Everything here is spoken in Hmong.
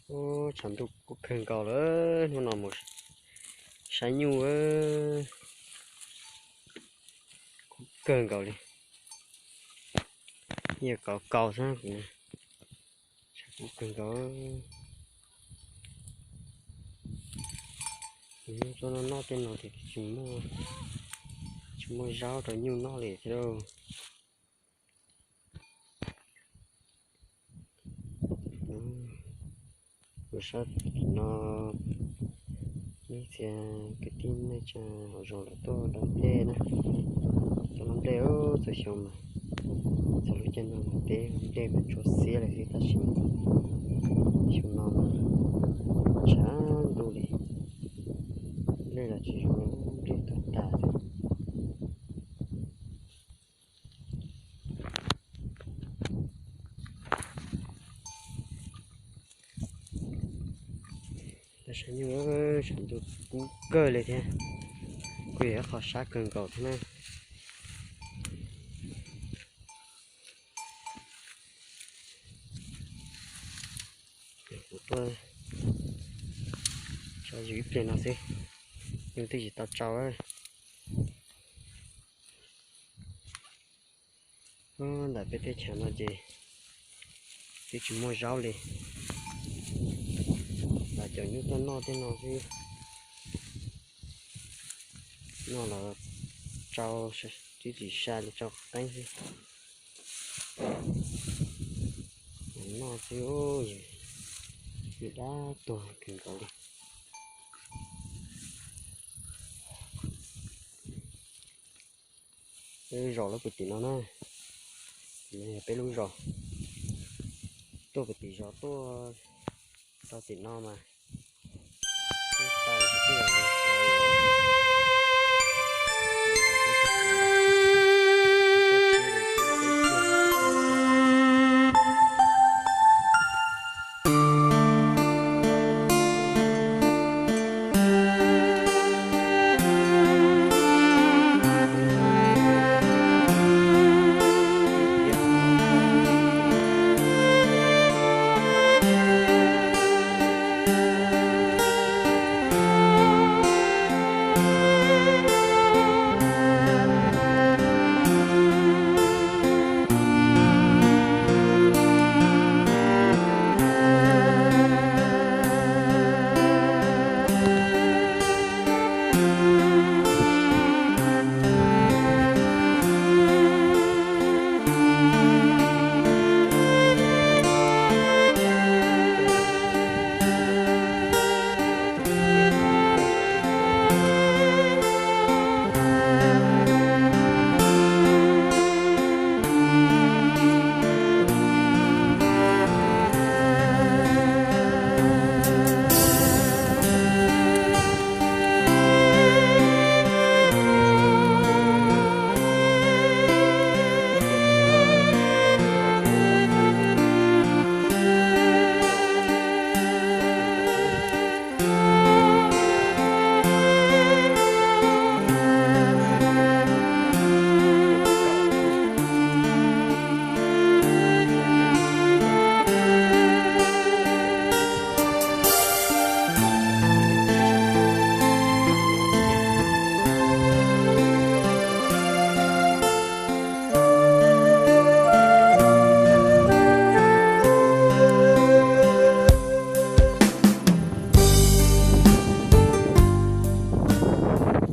Tshav ntuj kub kawg nkaus lawm, hnub no mus saib nyuj kub kawg nkaus li. Yog kaus kaus xwb, tshav kub kawg nkaus. Nyuj tuaj noj noj tej no ces tsis muaj zaub rau nyuj noj li thiab lauj. Kuv saib tim no, ib txhia kwv tij neej tsa hauv zos lawv tuaj dob nplej na. Tuaj dob nplej txhua xyoo mas, txog lub caij no mas teb nplej mas tsuab xiab lawm xwb, tab sis xyoo no mas tshav ntuj li, nplej los tsis zoo, nplej tuag tas xwb. Saib nyuj, tshav ntuj kub kawg li thiab, kuj yog ib qho sab kawg nkaus thiab na. Kuv tuaj tso yus ib pliag no xwb, nyuj twb tsis tau tsau. Ntawm peb teb chaws no ces twb tsis muaj zaub li, lam caum nyuj tuaj noj tej no xwb. Noj los tsau, twb tsis sai li, tsau qeeb xwb. Noj xwb, yus dab tuag kawg nkaus li. Peb lub zos lub puag tim no na, tim no yog peb lub zos. Tuaj puag tim zos tuaj rau tim no mas